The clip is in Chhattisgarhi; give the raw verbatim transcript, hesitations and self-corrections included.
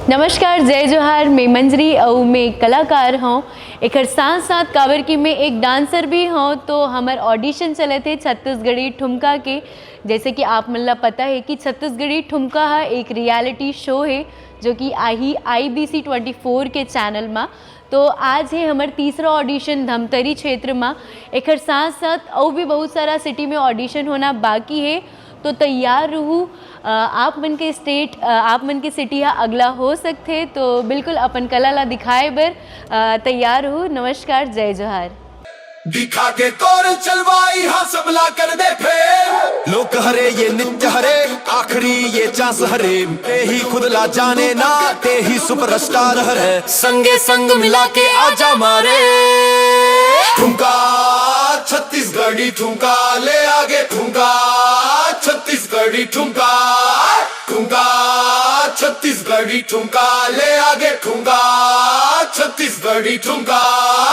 नमस्कार, जय जोहार। मैं मंजरी अउ मैं कलाकार हूँ। एकर साथ साथ काबर कि मैं एक डांसर भी हूँ, तो हमर ऑडिशन चलत हे छत्तीसगढ़ी ठुमका के। जैसे कि आप मन ला पता है कि छत्तीसगढ़ी ठुमका हा एक रियलिटी शो है, जो कि आही आई बी सी ट्वेंटी फोर के चैनल मा। तो आज है हमर तीसरा ऑडिशन धमतरी क्षेत्र मा। एकर साथ साथ अउ भी बहुत सारा सिटी में ऑडिशन होना बाकी है, तो तैयार रहू। अ, आप मन के स्टेट, अ, आप मन के सिटी हा अगला हो सकथे, तो बिल्कुल अपन कला ला दिखाए बर, अ, तैयार रहू। नमस्कार, जय जोहार। दिखा के तोर चलवाई, हाँ, सबला कर दे फेल। लोक हरे ये नृत्य हरे, आखिरी ये चांस हरे। ते ही खुद ला जाने ना, ते ही सुपरस्टार हरे। संगे संग मिला के आजा मारे। ठुमका, छत्तीसगढ़ी ठुमका, ले आगे ठुमका। छत्तीसगढ़ी ठुमका, ठुमका। छत्तीसगढ़ी ठुमका, ले आगे ठुमका। छत्तीसगढ़ी ठुमका।